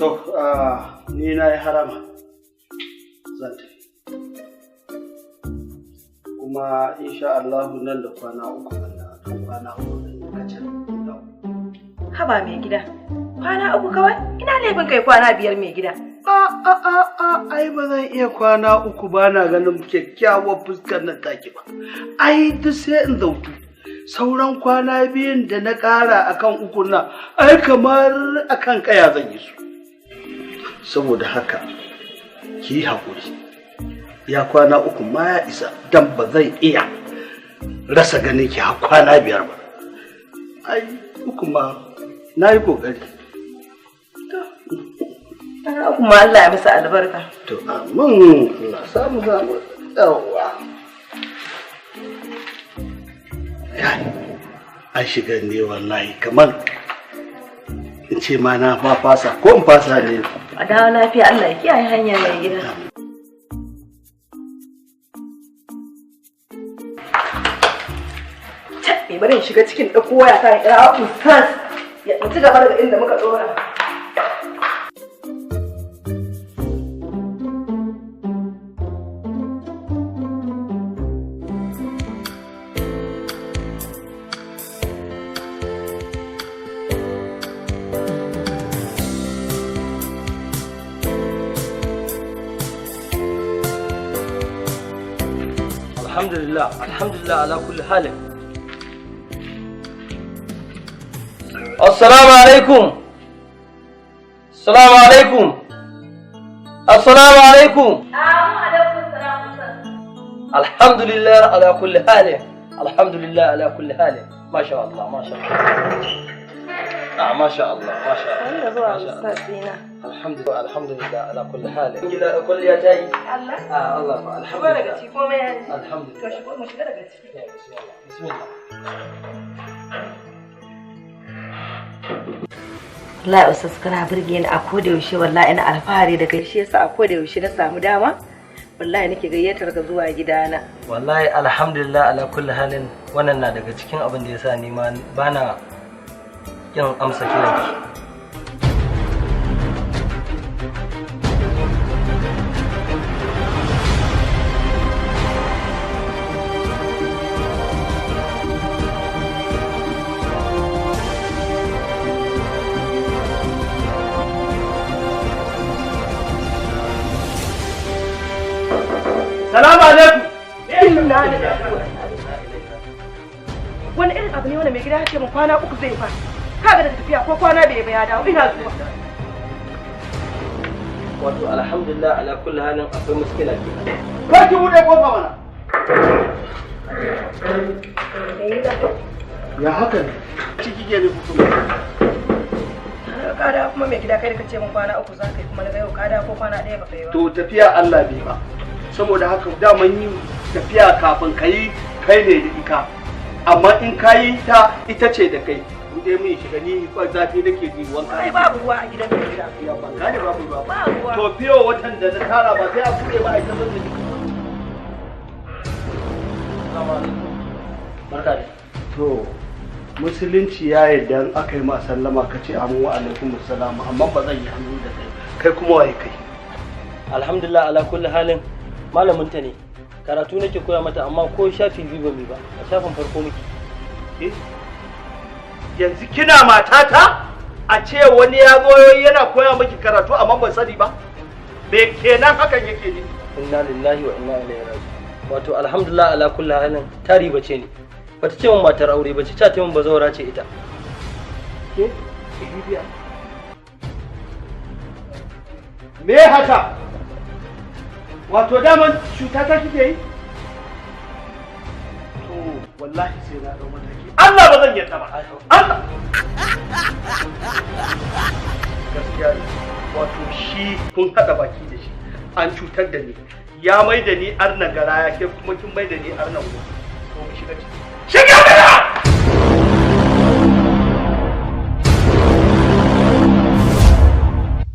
To, ni na yi harama zan tafi. Kuma insha Allahu nan da kwana 3 zan dawo. To kwana 3 zan yi kacal in dawo. Haba mai gida. Kwana 3 kawai? Ina laifin kai kwana 5 mai gida. A a a a ai ba zan iya kwana 3 ba na ganin kyakkyawar fuskar nan taki ba. Ai duk sai in zautu. Sauran kwana 2 da na ƙara akan 3 nan ai kamar akan kaya zan yi su. Saboda haka ki yi haƙuri. Ya kwana 3 ma ya isa dan ba zan iya rasa ganin ki har kwana 5 ba. Ai 3 ma na yi ƙoƙari. Kwana 3 ma Allah ya masa albarka. To amin, Allah samu samu yawwa. An shiga ne wallahi kamar in ce ma na fa fasa ko in fasa ne. A dawo lafiya, Allah ya kiyaye hanya mai gida. Me bari in shiga cikin ɗauko waya ta kira ustaz ya ci gaba daga inda muka ɗora. Alhamdulillah, alhamdulillah ala kulli halin. Assalamu alaikum. Assalamu alaikum. Assalamu alaikum. Alaikum salam ustaz. Alhamdulillah ala kulli halin. Alhamdulillah ala kulli halin. Masha Allah, masha Allah. Masha Allah, masha Allah. Wanda zuwa ustaz dina. Alhamdulillah, alhamdulillah ala kulli halin. Gida kulliya ta yi. Allah. Allah fa Shigo alhamdulillah. daga ciki komai ya ji. Alhamdulillah. To shigo mu shiga daga ciki. Bismillah. Bismillah. Wallahi ustaz kana burge ni a koda yaushe, wallahi ina alfahari da kai, shi yasa a koda yaushe na samu dama wallahi nake gayyatar ka zuwa gidana. Wallahi alhamdulillah ala kulli halin, wannan na daga cikin abin da yasa ni ma bana yin amsa kiranki. Salamu alaikum. Wani irin abu ne wanda mai gida ya ce min kwana 3 zai fa. Kaga daga tafiya ko kwana bai ba ya dawo, ina zuwa. Wato alhamdulillah ala kulli halin akwai muskila ke. Kar ki buɗe kofa mana. Ya haka ne? Ciki ke ne kuma. Ka dawo kuma mai gida kai da kace min kwana 3 za ka yi kuma na ga yau ka dawo ko kwana 1 ba kai ba. To tafiya Allah bai ba. Saboda haka daman yi tafiya kafin ka yi kai ne da ika. Amma in ka yi ta ita ce da kai. Bude min shiga ni ba zafi nake ji wanka. Ai babu ruwa a gidan mai gida. Ya ban gane babu ruwa. Ba ruwa. To fiyo watan da na tara ba sai a bude ba a ita zan ji. Barka dai. To musulunci ya yarda in aka yi ma sallama ka ce amin wa alaikum assalam, amma ba zan yi hannu da kai. Kai kuma waye kai? Alhamdulillah ala kulli halin malamin ta ne. Karatu nake koya mata amma ko shafi 2 ba mu ba. A shafin farko muke. Yanzu kina matata a ce wani ya zo yana koya miki karatu amma ban sani ba? Me kenan hakan yake ne? Inna lillahi wa inna ilaihi raji'un. Wato alhamdulillah ala kulli halin tari bace ne. Bata ce min matar aure bace, ta ce min bazawara ce ita. Ke? Ibibiya. Me haka? Wato daman cuta ta kike yi? To wallahi sai na dau mataki. Allah ba zan yarda ba. Allah. Gaskiya ne. Wato shi kun haɗa baki da shi. An cutar da ni. Ya mai da ni arna garaya, ke kuma kin mai da ni arna ruwa. To mu shiga ciki.